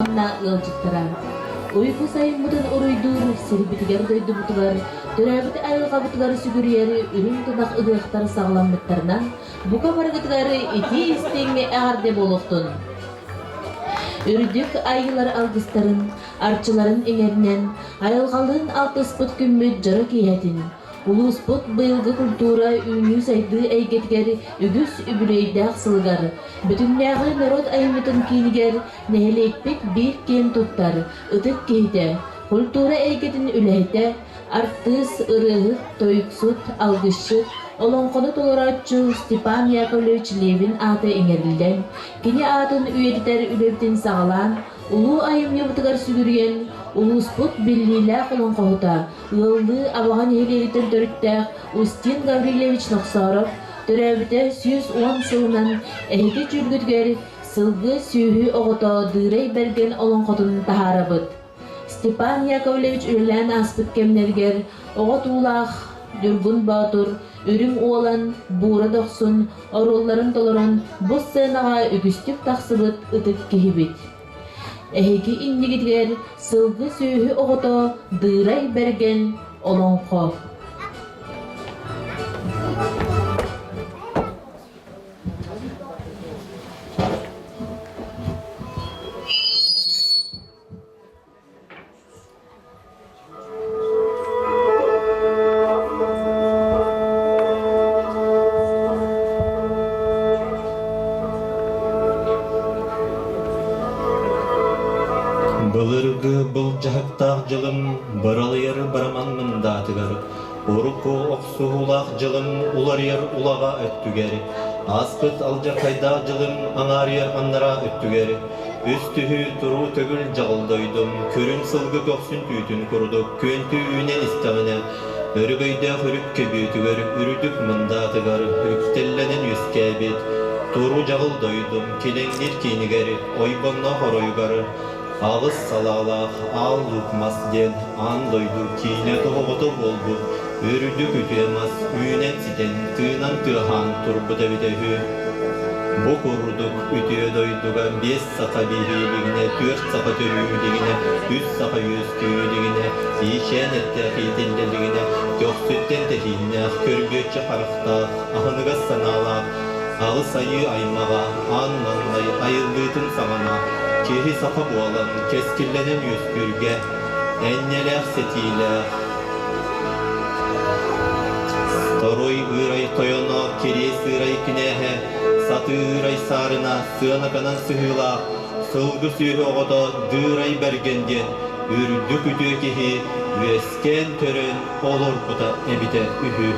Уонна ыалдьыттара. Уйгу сайыммытын уруйдуур сирбитигэр-дойдубутугар, төрөөбүт айылҕабытыгар сүгүрүйэр үрүҥ тунах ыһыахтар саҕаламмыттарынан, бука барыгытыгар итии-истиҥ эҕэрдэ буолуохтун! Үрдүк айыылар алгыстарын, арчыларын иҥэринэн, айылҕалыын алтыспыт күммүт дьоро киэһэтин, Улууспут быйылгы культура үүнүү-сайдыы эйгэтигэр үгүс үбүлүөйдээх сылыгар Бөтүҥнээҕи норуот айымньытын киинигэр нэһилиэкпит биир киэн туттар ытык киһитэ, культура эйгэтин үлэһитэ, артыыс, ырыаһыт, тойуксут, алгысчыт, олоҥхону толорооччу Степан Яковлевич Левин аата иҥэриллэн, кини аатын үйэтитэр үлэбитин саҕалаан, улуу айымньыбытыгар сүгүрүйэн, улууспут биллиилээх олоҥхоһута, ыаллыы Абаҕа нэһилиэгиттэн төрүттээх Устин Гаврильевич Нохсооров төрөөбүтэ 110 сылынан эһиги дьүүлгүтүгэр сылгы сүөһү оҕото Дыырай Бэргэн олоҥхотун таһаарабыт. Степан Яковлевич үлэлээн ааспыт кэмнэригэр оҕо туулаах Ньургун Боотур, Үрүҥ Уолан, Буура Дохсун оруолларын толорон бу сценаҕа үгүстүк тахсыбыт ытык киһибит. Эһиги иннигитигэр сылгы сүөһү оҕото Дыырай Бэргэн олоҥхо. Былыргы былдьаһыктаах дьылым быралыйар бараман мындаатыгар, урукку охсуһуулаах дьылым уларыйар улаҕа өттүгэр, ааспыт алдьархайдаах дьылым аҥаарыйар аннараа өттүгэр, Үс түһүү туруу төгүл дьаҕыл дойдум, көрүн сылгы көхсүн түүтүн курдук күөнтүү үүнэн истэҕинэ, өрөгөйдөөх үрүт көбүөтүгэр, үрдүк мындаатыгар үктэллэнэн үөскээбит туруу дьаҕыл дойдум килэҥниир киинигэр, ойбонноох оройугар аҕыс салаалаах аал луук мас диэн аан дойду киинэ тоһоҕото буолбут үрдүк үтүө мас үүнэн-ситэн, тыынан тыаһаан турбут эбитэ үһү. Бу курдук үтүө дойдуга биэс саха биһии илигинэ, түөрт саха төрүү илигинэ, үс саха үөскүү илигинэ, иичээн эттээх иитиллэ илигинэ, көхсүттэн тэһииннээх, көрбүөччү харахтаах, аһыныгас санаалаах, аҕыс айыы аймаҕа аан маҥнай айыллыытын саҕана киһи саха буолан кэскиллэнэн үөскүүргэ энньэлээх сэтиилээх Торуй ыырай тойоно, кириэс ыырай кинээһэ, сатыы ыырай саарына, сыанаканан сыһыылаах, сылгы сүөһү оҕото Дыырай Бэргэн диэн үрдүк үтүө киһи үөскээн төрөөн олорбута эбитэ үһү.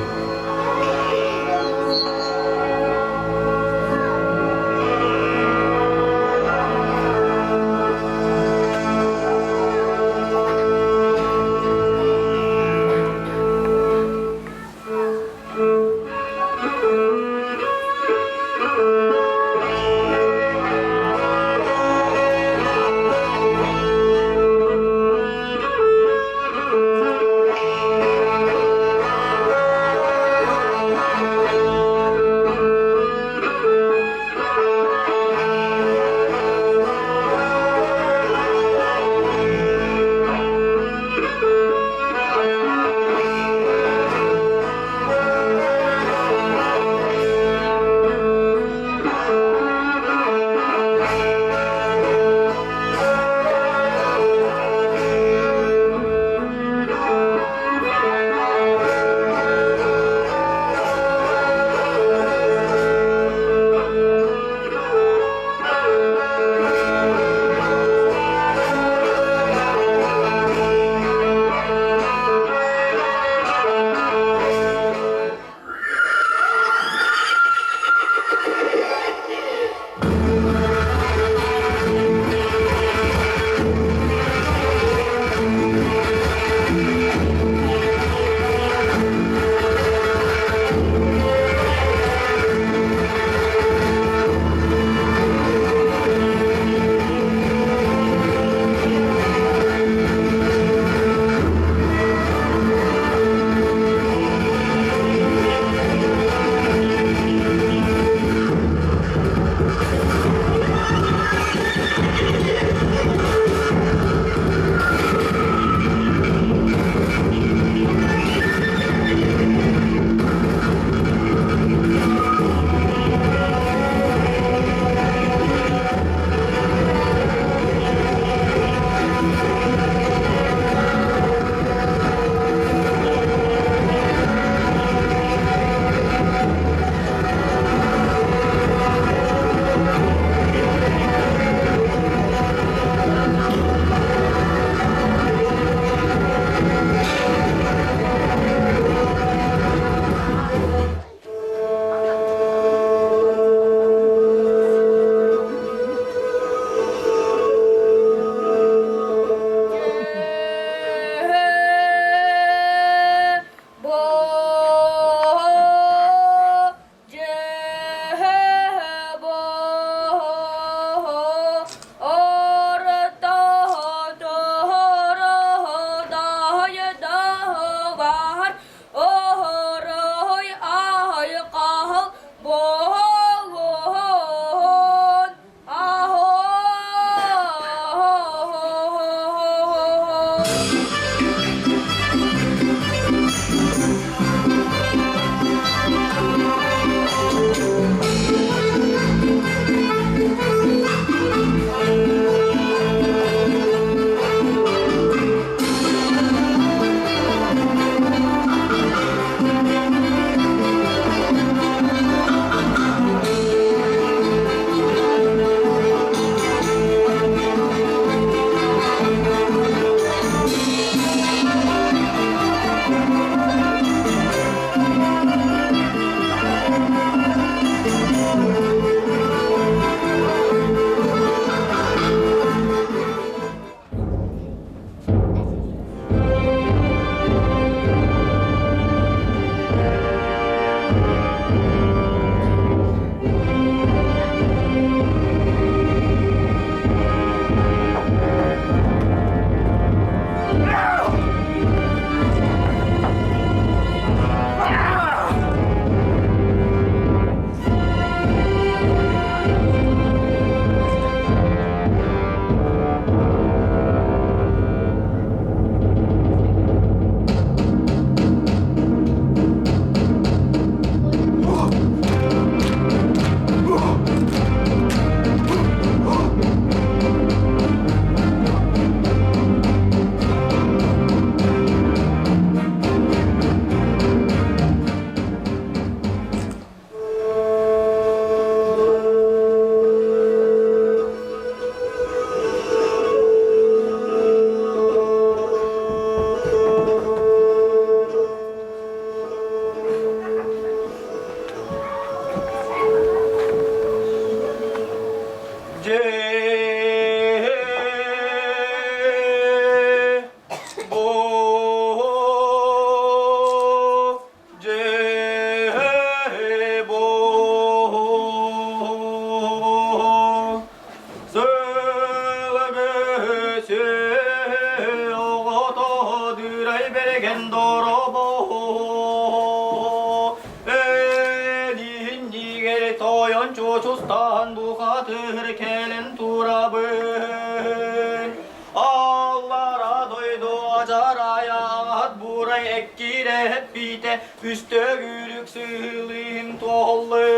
Эккирэппитэ үс төгүрүк сыылыын туоллы.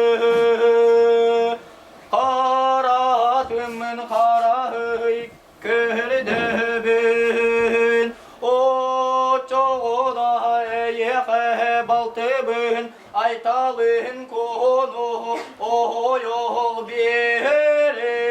Харатыммын харахый көрдөбүн, Оччоҕуна эйиэхэ балтыбын Айталын куону ойол биэрим.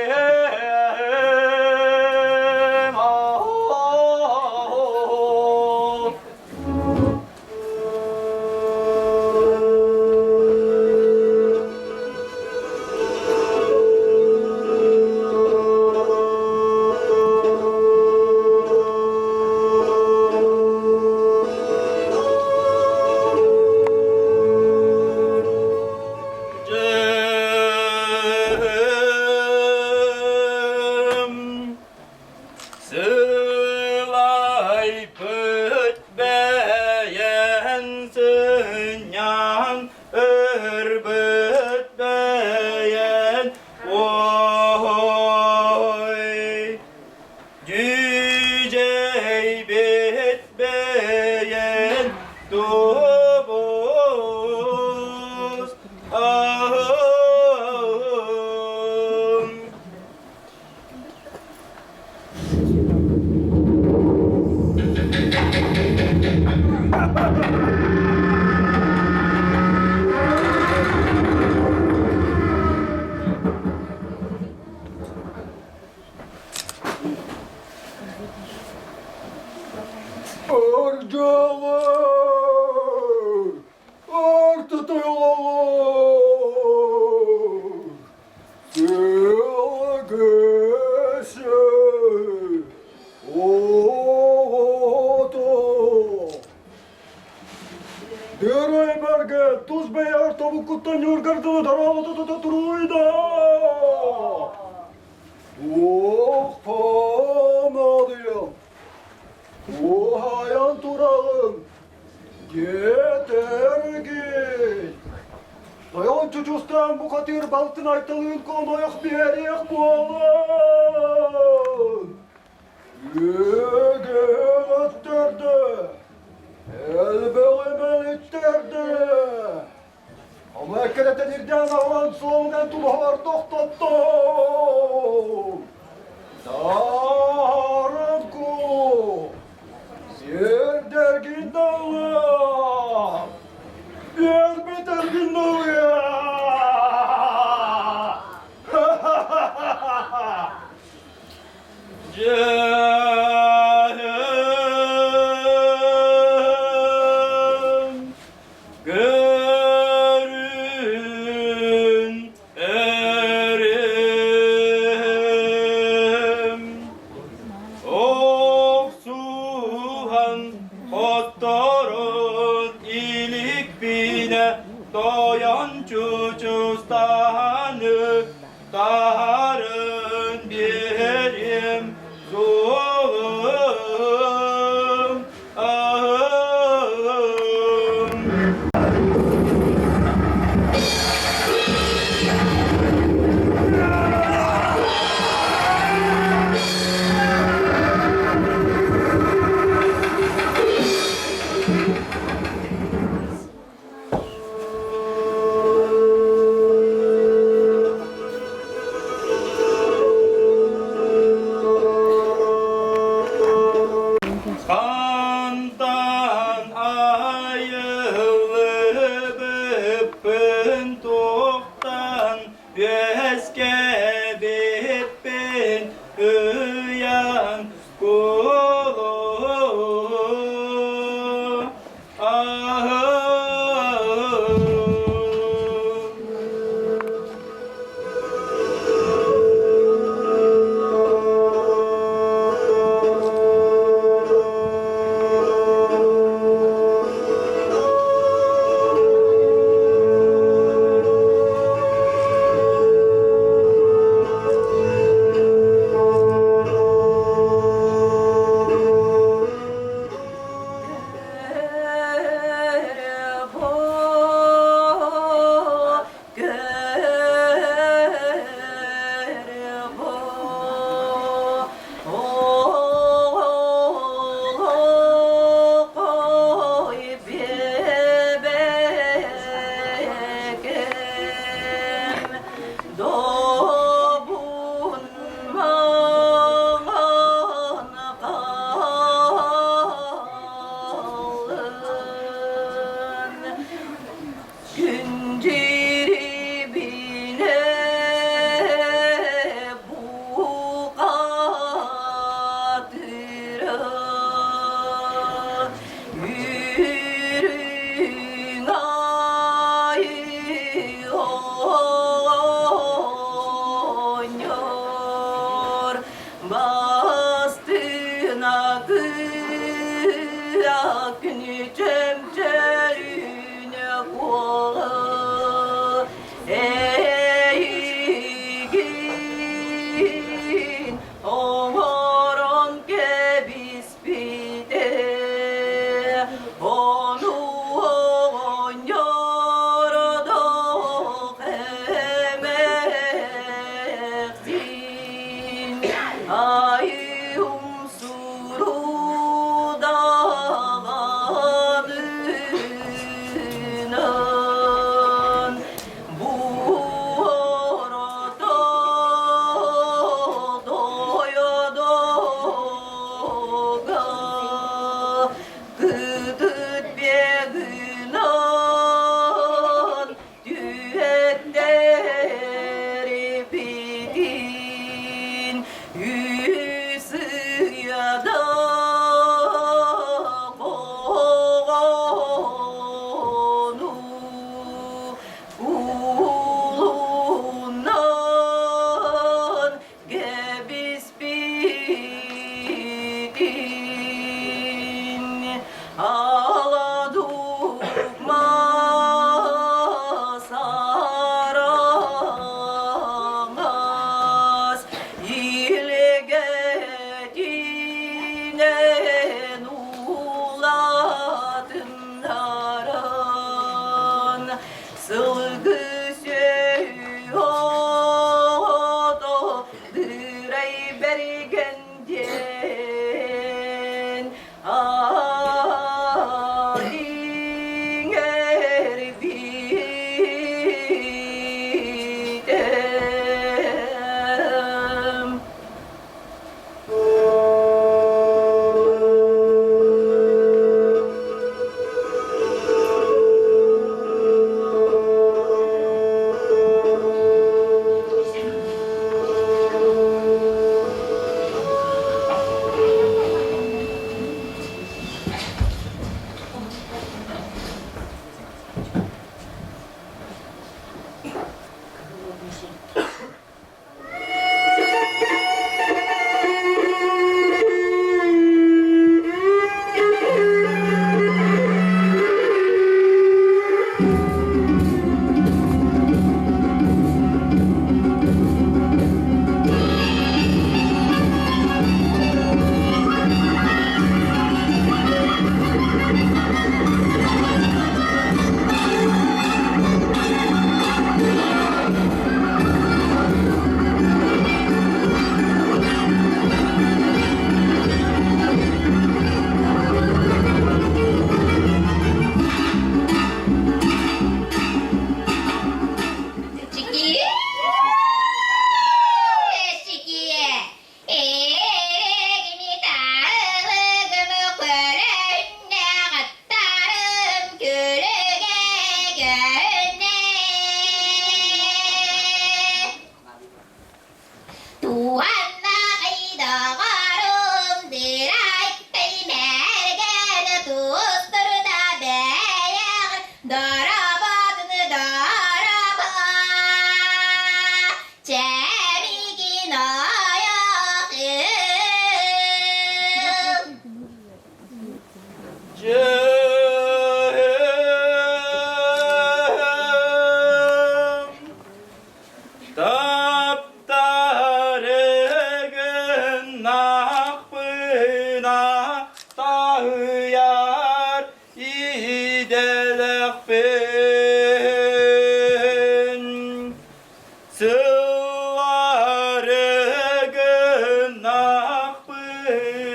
Дьым Сылайбыт бэйэн сынньан ырбыт бэйэн ой Дьүдьэйбит бэйэн тубус аһым. Аргалар! Артытыйлалар! Сылгысы! Оҕото! Дөрөй бэргэ тус бэйэҕэр тобуккуттан ньуургардыны тараабыта туруйда! Туохтан наадыйан, уһайан тураҕын, диэтэргин. Тойон чучустаан бухатыыр балтын Айталыын конойох биэриэх буолан. Үөгүн өттөрдө, элбэҕи мэлиттэрдэ. Ону эккирэтэн ирдээн аҕалан суолунан тумуһалар тохтоттум. Саарынку сирдэргин ылыам, биэрбитэргин ылыам. Дьэһэн Көрүн эрим охсуһан хотторон иликпинэ тойон чучустаны таһарын биэриэм суоҕум аһым. Хантан айыллыбыппын туохтан үөскэбиппин ыйан кулу аһым.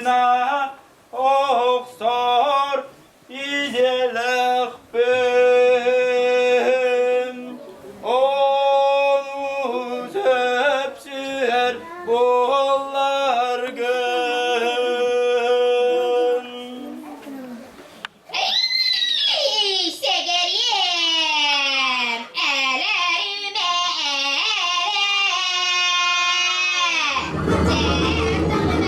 гына охсор идэлээхпин. Ону сөпсүһэр буолларгын. Сэгэриэм, элэримэ элэ. Дьэм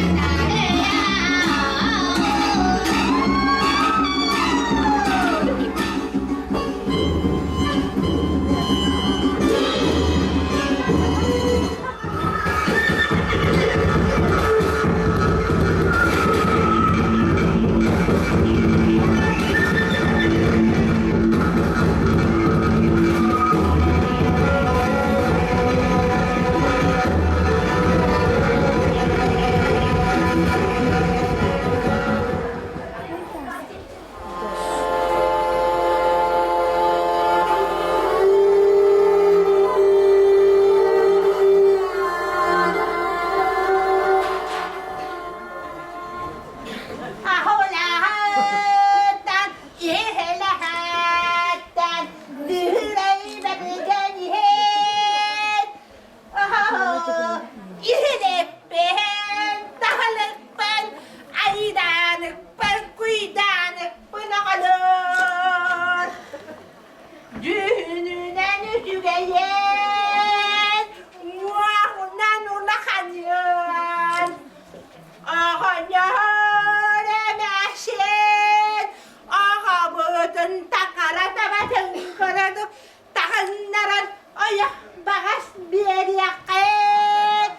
Ахолаһыттан, иһэлэһэттэн, дүһүрэй бэбигэн иһэн, иһилэппин, таһылыкпын, айдааныкпын, куйдааныкпын оҕолор. Дьүһүнүнэн үчүгэйэн, уоҕунан улаханын, Оҕонньор эмээхсин оҕобутун таҥара табатын көрөн таһыннаран ойох баҕас биэриэххин.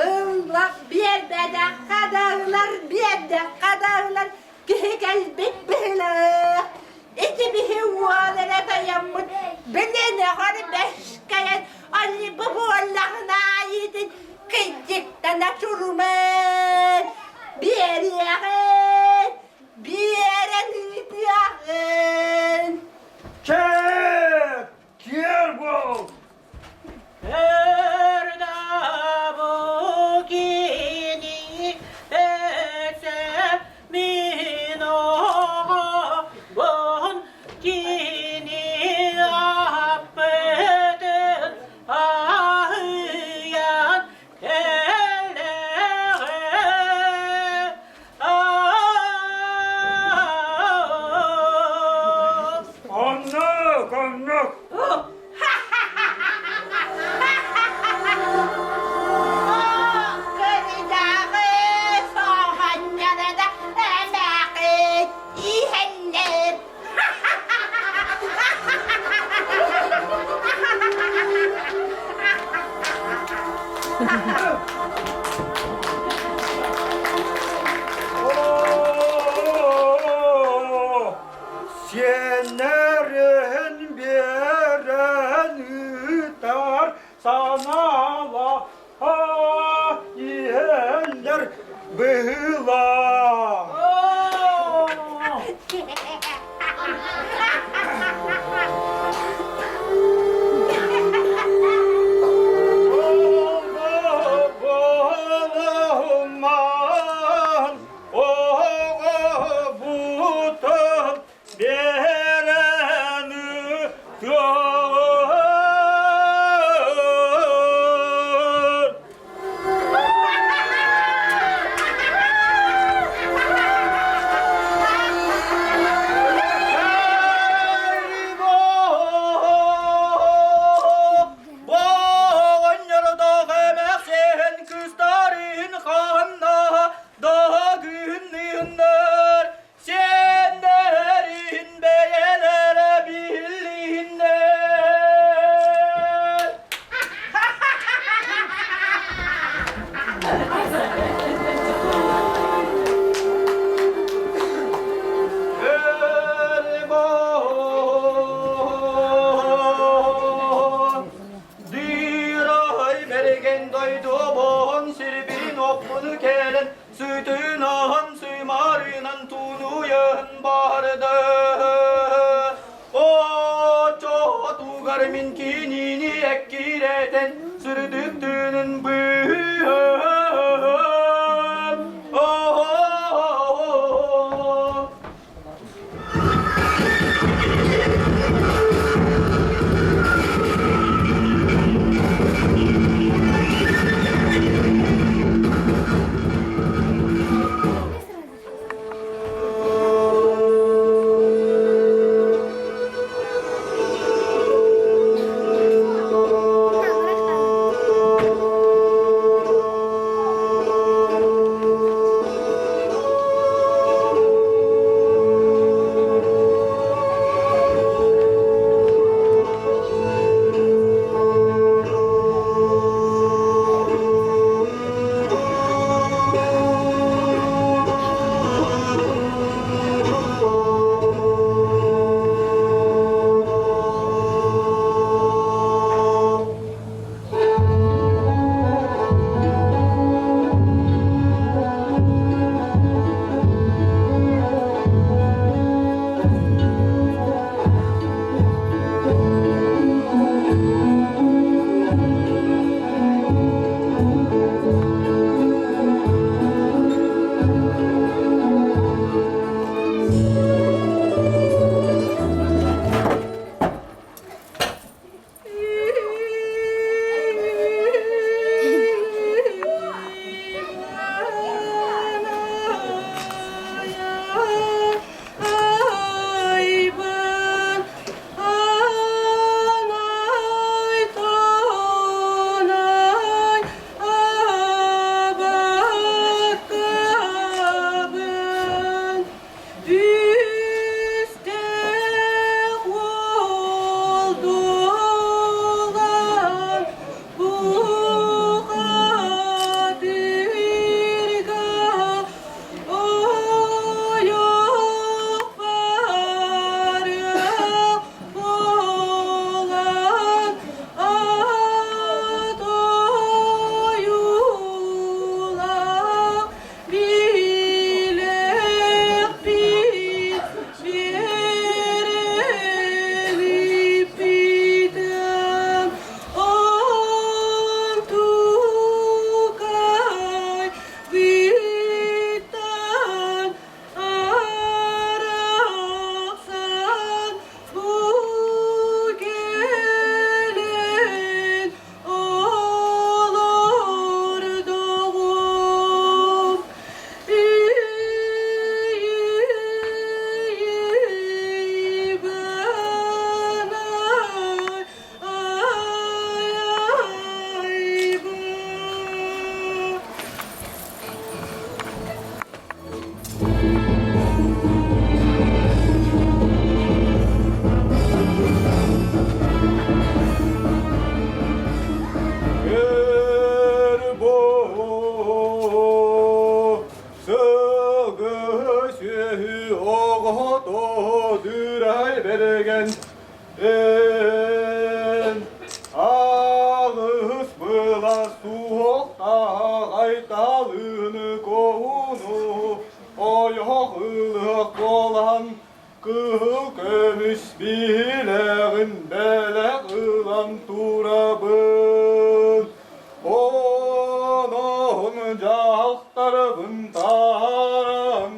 Ыллах биэрбэтэххэ да ылар, биэрдэххэ да ылар киһи кэлбит быһыылаах. Ити биһи уол эрэ тойоммут билинэҕэр бэскэйэн Али бу буоллаҕына айыытын кыдьыктана туруман биэриэҕин, биэрэн ыытыаҕын. Чэ, киэр буол! Оннук, оннук. Оо, Сиэннэрин биэрэн ыытар санаала иһэллэр быһыылаах. Оҕобутун биэрэн ыытыаҕын. Сеннерин бэйэлэрэ биллиннэр. Дыырай бэргэн дойдубун сирбин оппуну кэлэн сытынаһан сымарынан тунуйан барды. Оччотугар мин кинини эккирэтэн сырдык тыынын быыһан. Тоҕо дүрэй бэргэн эн аҕыс былас суохтаах айталыыны коһуну ойох ылыах буолан кыһыл көмүс биһилэҕин бэлэх ылан турабын. Оноһун дьахтарбын таһааран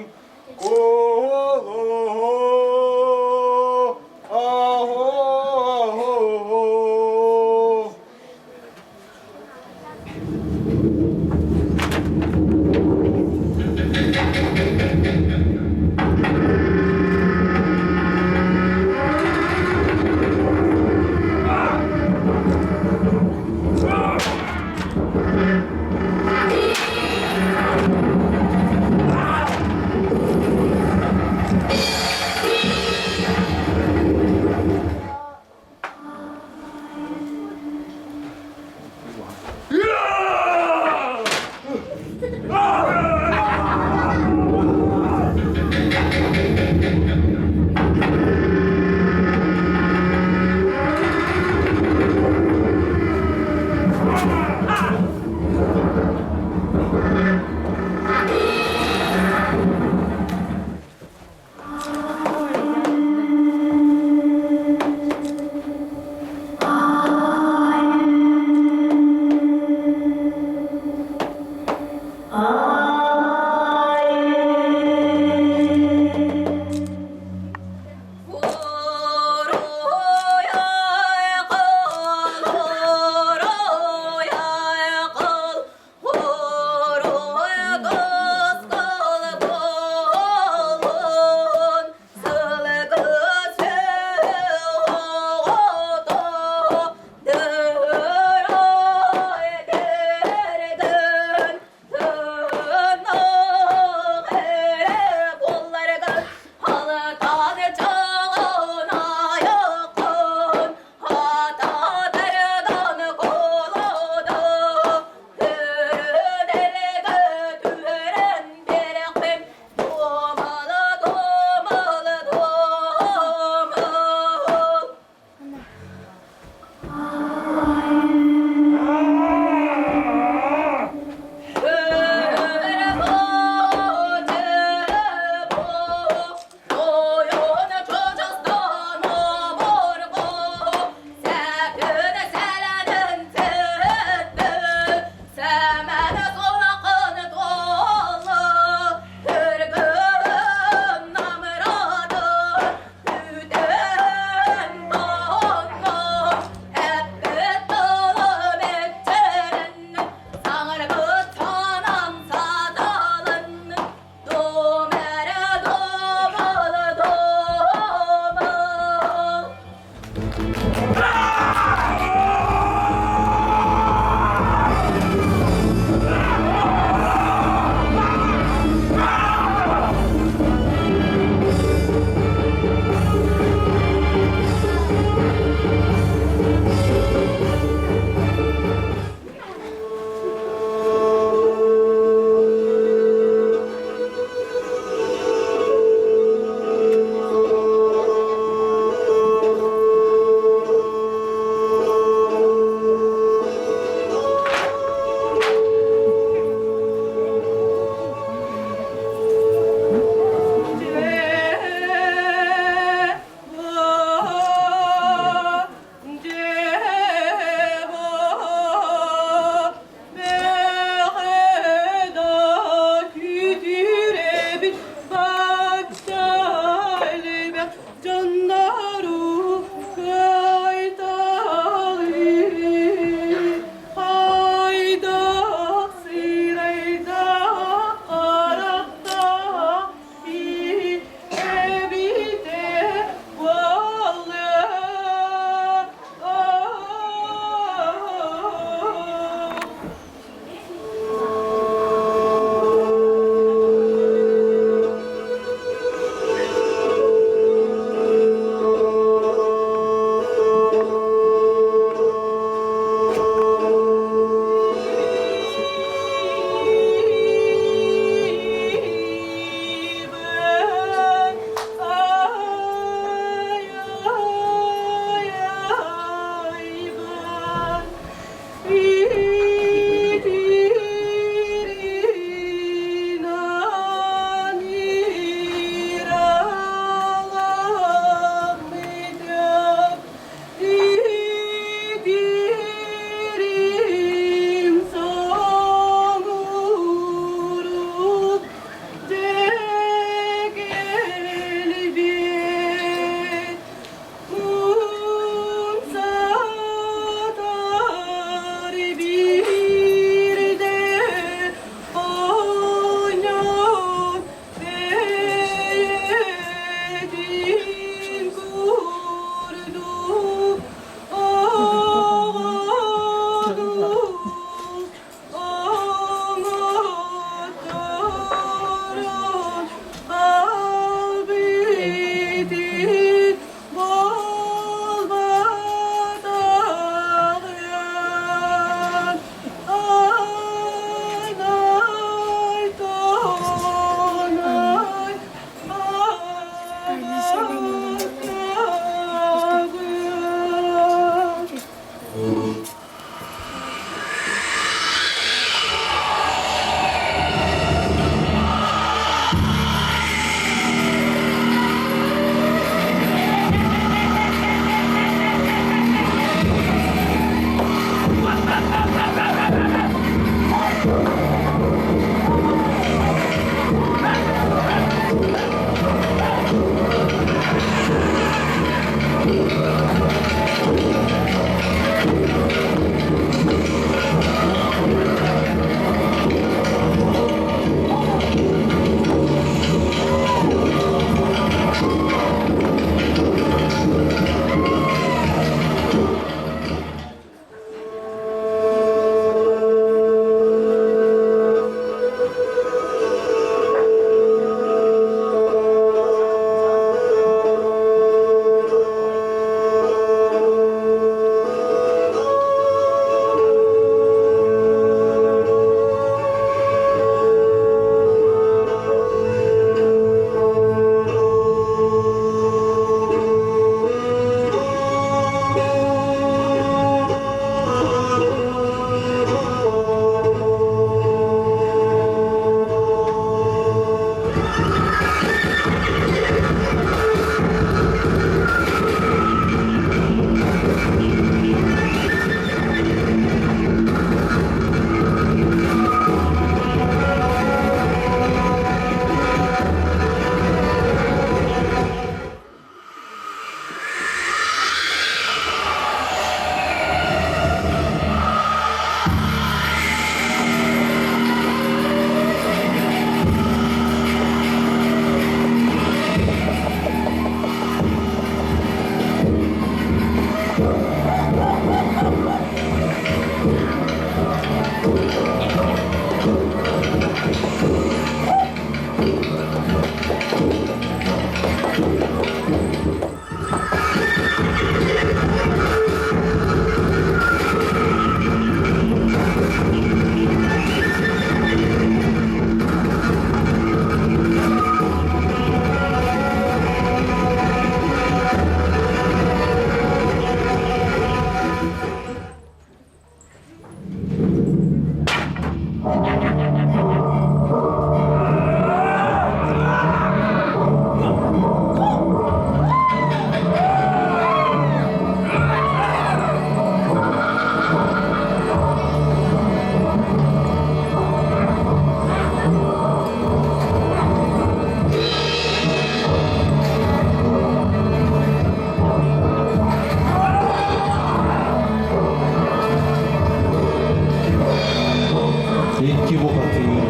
Икки бухатыыр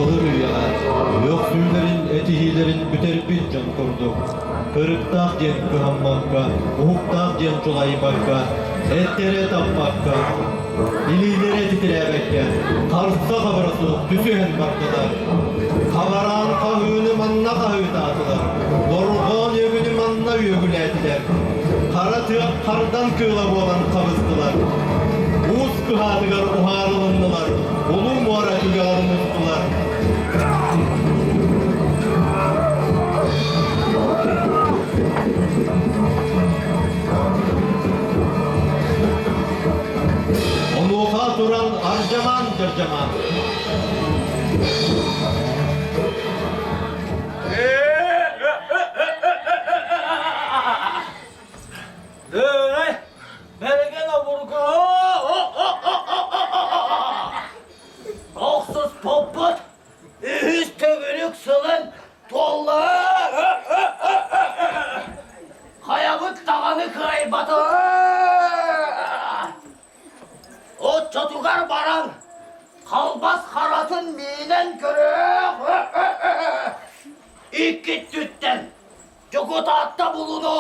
ылыр үйэҕэ мөхсүүлэрин, этиһиилэрин бүтэрбит дьон курдук, кырыктаах диэн кыһаммакка, уһуктаах диэн чулайбакка, эттэрэ таппакка, илиилэрэ титирээбэккэ, харса хабара суох түсүһэн бардылар. Хабараан хаһыыны манна хаһыытаатылар, дорҕоон үөгүнү манна үөгүлээтилэр. Хара тыа хардан кыыла буолан хабыстылар. Уус кыһаатыгар уһаарылыннылар, улуу муора түгэҕэр мустулар. Онуоха туран ардьамаан дьардьамаан. Эй, бэргэн обургу! Охсус поппут үһүс төгүрүк сылын туолла! Хайабыт даҕаны кыайбата! Оччотугар баран халбас харатын миинэн көрөөх! Икки өттүттэн дьокутаатта булуну!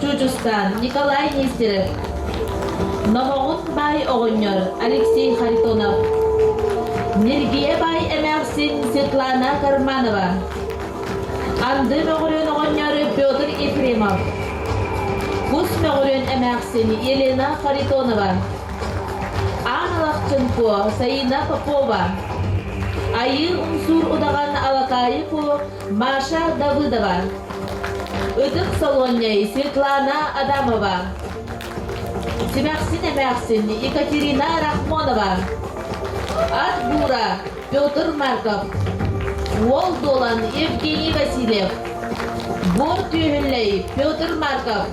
Чуучустаан Николай Нестеров, Номоҕун баай оҕонньор Алексей Харитонов, Ньиргийэ баай эмээхсин Светлана Карманова, Анды Мөҕүрүөн оҕонньор Петр Ефремов, Кус Мөҕүрүөн эмээхсин Елена Харитонова, Аан Алахчын Куо Саина Попова, Айыы Умсуур Удаҕан Алакаайы Куо Маша Давыдова, Ытык Солуонньай Светлана Адамова, Симэхсин эмээхсин Екатерина Рахмонова, Ат Буура Петр Марков, Уол Дуолан Евгений Васильев, Буор Түөһүллэй Петр Марков,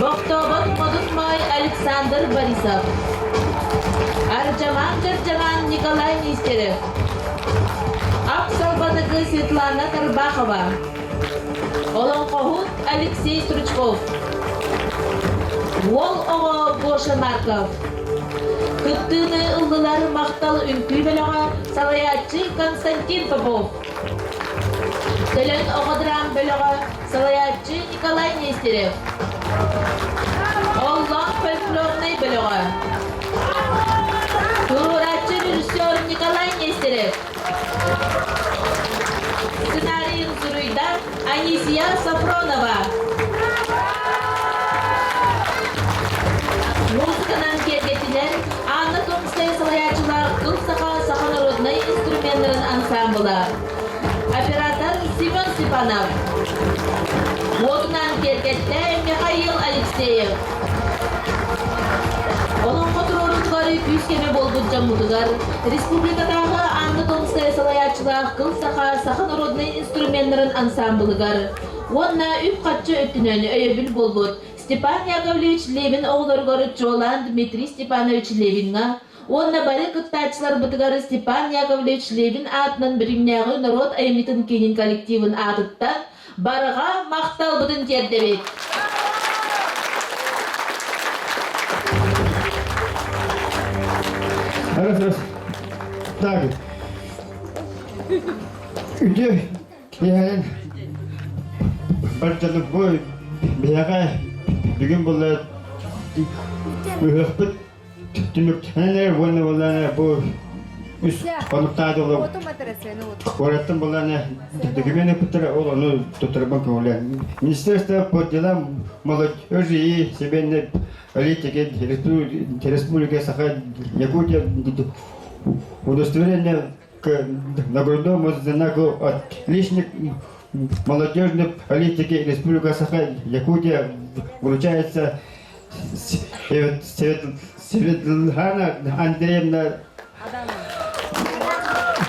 Бохтообот Модут Моой Александр Борисов, Ардьамаан Дьардьамаан Николай Нестеров, Ап Салбаныкы Светлана Тарбахова, Олоҥхоһут Алексей Стручков, Уол оҕо Гоша Марков, Кыттыыны ыллылар Махтал үҥкүү бөлөҕө салайааччы Константин Попов, Төлөн оҕо драм бөлөҕө салайааччы Николай Нестерев, Оллоон фольклорнай бөлөҕө, туруорааччы режиссер Николай Нестерев, Сценарийын суруйда Анисия Сафронова. Музыканан киэргэтинэн Анна Томская салайааччылаах Кыл Саха саха народнай инструменнарын ансаамбыла. Оператор Семен Степанов. Уотунан киэргэттэ Михаил Алексеев. Олоҥхо туруорутугар күүс кэмэ буолбут дьоммутугар республикатааҕы Анна Томская салайааччылаах Кыл Саха саха народнай инструменнарын ансаамбылыгар уонна үп-харчы өттүнэн өйөбүл буолбут Степан Яковлевич Левин оҕолоругар чуолаан Дмитрий Степанович Левиҥҥа уонна бары кыттааччыларбытыгар Степан Яковлевич Левин аатынан Бөтүҥнээҕи норуот айымньытын киинин коллективын аатыттан барҕа махталбытын тиэрдэбит. Раз, раз. Так. Үтүө киэһэнэн бар дьону бу биһиэхэ бүгүн буолла ыһыахпыт Түмүктэнэн эрэр уонна буоллаана бу үс хонуктаах дьолу куораттан буоллаана документ ыппыттара ол ону туттарбын көҥүлээн. Министерство по делам молодежи и семейной политики Республики Саха Якутия удостоверение к нагрудному знаку отличник молодежной политики Республика Саха Якутия вручается Светлана Андреевна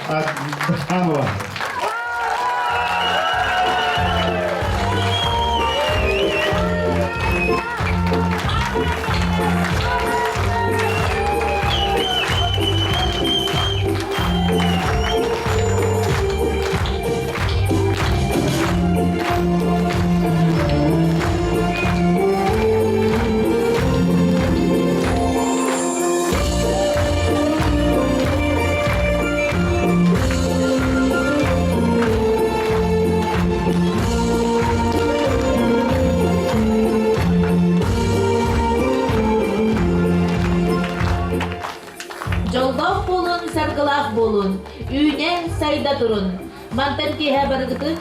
Адамова. Дьоллоох буолун, саргылаах буолун, үүнэ сайда турун. Мантан киэһэ барыгытын.